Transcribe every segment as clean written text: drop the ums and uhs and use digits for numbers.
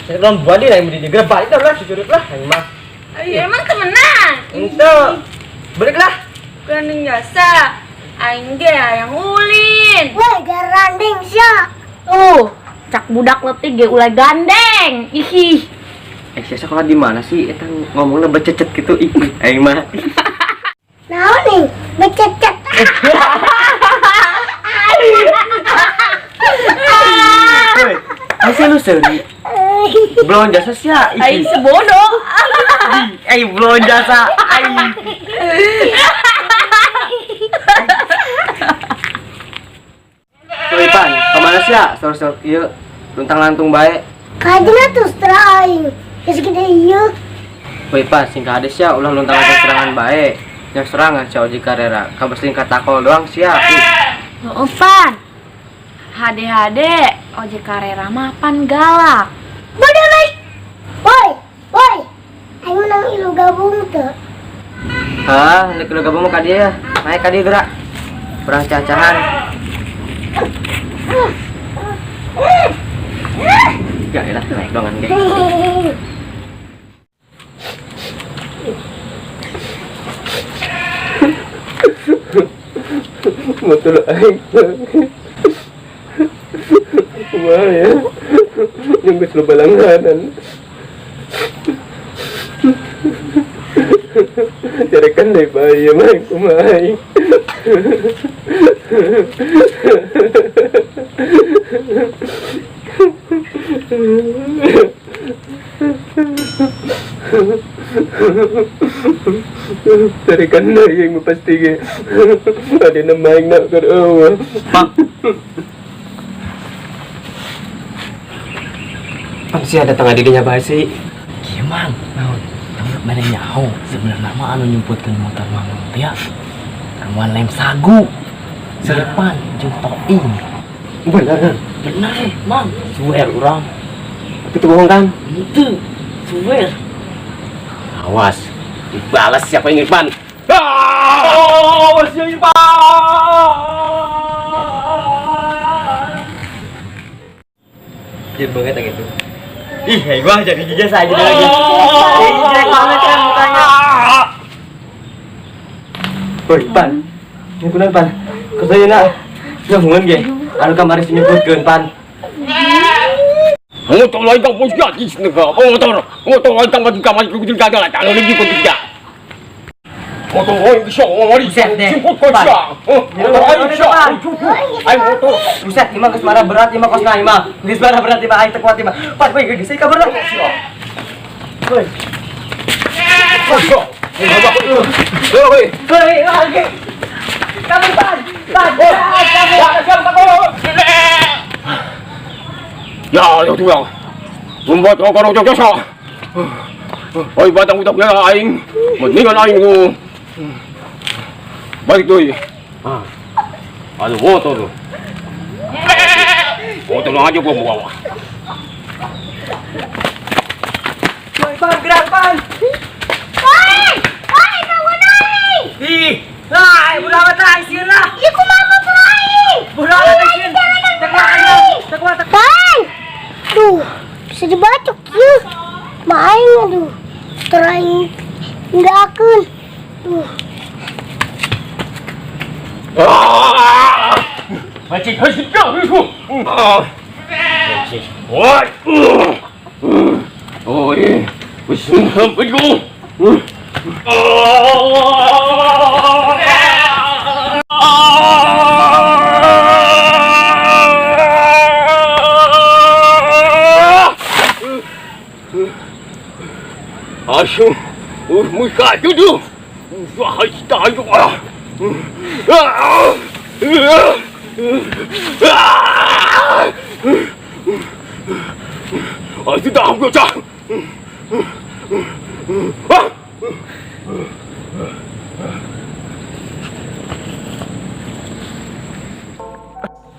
Saya belum badi lah yang beri gerak balik dah lah, cucurit lah aing mah. Ayo emang temenan. Ente. Balik lah. Gandeng jasa. Aing ge hayang ulin. Woi, garandeng sia. Tuh, cak budak leutik ge ulah gandeng. Ih. Eh, sia sekolah di mana sih? Eta ngomongnya bececet gitu ih, aing mah. Naon nih? Bececet. Woi, masih lu seri. Belum jasa sia. Aing sebodoh. Aing belum jasa. Aing. Woi, Pan, kemana sih ya? Sor-sor ieu luntang-lantung bae. Kajina tuh setelah aing. Geus gede ieu. Woi, Pan, sing kades sia ulah luntang-lantung serangan bae. Yang serangan sia ojek karera. Kabesling katakol doang sia. Ih. Oh, Pan. HD-HD ojek karera mah pan galak. Bodoh baik. Woi, woi. Aing menang ilu gabung teu. Hah, nek lu gabung mah ka dieu ya. Naik ka dieu gerak. Perang cacahan. Gak enak naik dongan ge. Motor aing. Kumaha ya? Yang geus loba langganan. Carekan deui bae mah kumaha aing. Carekan deui aing mah pasti ge. Ada nama aing nak keur eueuh. Bang. Pan sia datang adidinya bae sih. Kieu Mang, naon? Mana nyaho sebenarnya mah anu nyumputkeun motor Mang teh ya. Anuan lem sagu. Selepan jeung toing. Bener kan? Bener, Mang. Suwer urang. Itu bohong kan? Henteu. Suwer. Awas, dibalas siapa yang Irfan? Awas ya Irfan! Jadi banget yang itu. Ih, hei gua jadi jasa aja lagi. Ih, jelek banget kan mukanya. Woi, Pan. Ini kunaon, Pan? Kesaya na. Nyambungan ge. Anu kamari nyebutkeun, Pan. Motor lain kang bos jadi nega. Motor, motor lain kang maju kamari kudu gagal lah. Kalau lagi kudu tidak. Motor lain bisa ngomong Buset deh. Jemput kau Pan. sia. Motor lain bisa. Aing motor. Buset, imah geus marah berat imah kosna imah. Geus marah berat imah aing teu kuat imah. Pan, woi, geus kabur lah. Woi. Woi. Woi, lagi. Kabur, Pan. Pan, kabur. Ya, ya tu yang. Membuat kau kau jasa. Oi, batang utak ya aing. Mendingan aing ku. Balik doi. Ah. Aduh, motor tu. Motor aja gua bawa. Woi, Pan, gerak, Pan. Woi, woi, bangun aing. Ih, lah, bodo amat lah, aing sieun lah. Ieu kumaha motor aing? Bodo amat aing sieun. Teu kuat aing, teu kuat. Pan. Duh, bisa dibacok ieu. Ma aing aduh. Motor aing nggakeun. Duh. Ah! Macam kasih kau itu. Ah. Oi. Oi. Wis hum itu. Asyik, muka duduk. Wah, tak ada. Ah, sudah aku dah.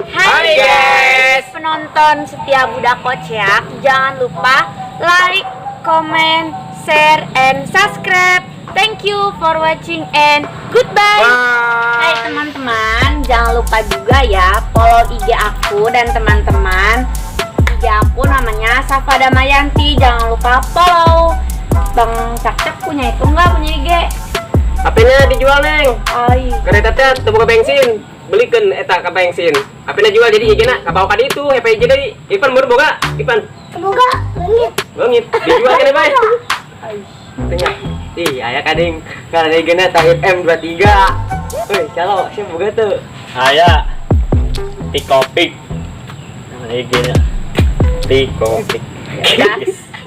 Hai guys, penonton setia Budak Kociak, jangan lupa like, comment, share, and subscribe. Thank you for watching and goodbye. Hai teman-teman, jangan lupa juga ya follow IG aku dan teman-teman. IG aku namanya Safa Damayanti. Jangan lupa follow. Bang Cakcak punya itu enggak, punya IG? HP-nya dijual, Neng. Ai. Kereta teh teu boga bensin. Belikeun eta ka bensin. HP-na jual jadi IG-na kabawa ka ditu, HP IG deui. Ipan baru boga, Ipan. Semoga leungit. Leungit, dijual kene bae. Tengah. Ih, aya kading karena IG-na Tahir M23. Woi, calo, siapa boga tuh? Aya. Tikopik. Nama IG-nya. Tikopik. Ya.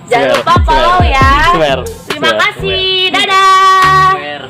Jangan lupa follow ya. Swear. Terima Swear. kasih. Dadah. Swear.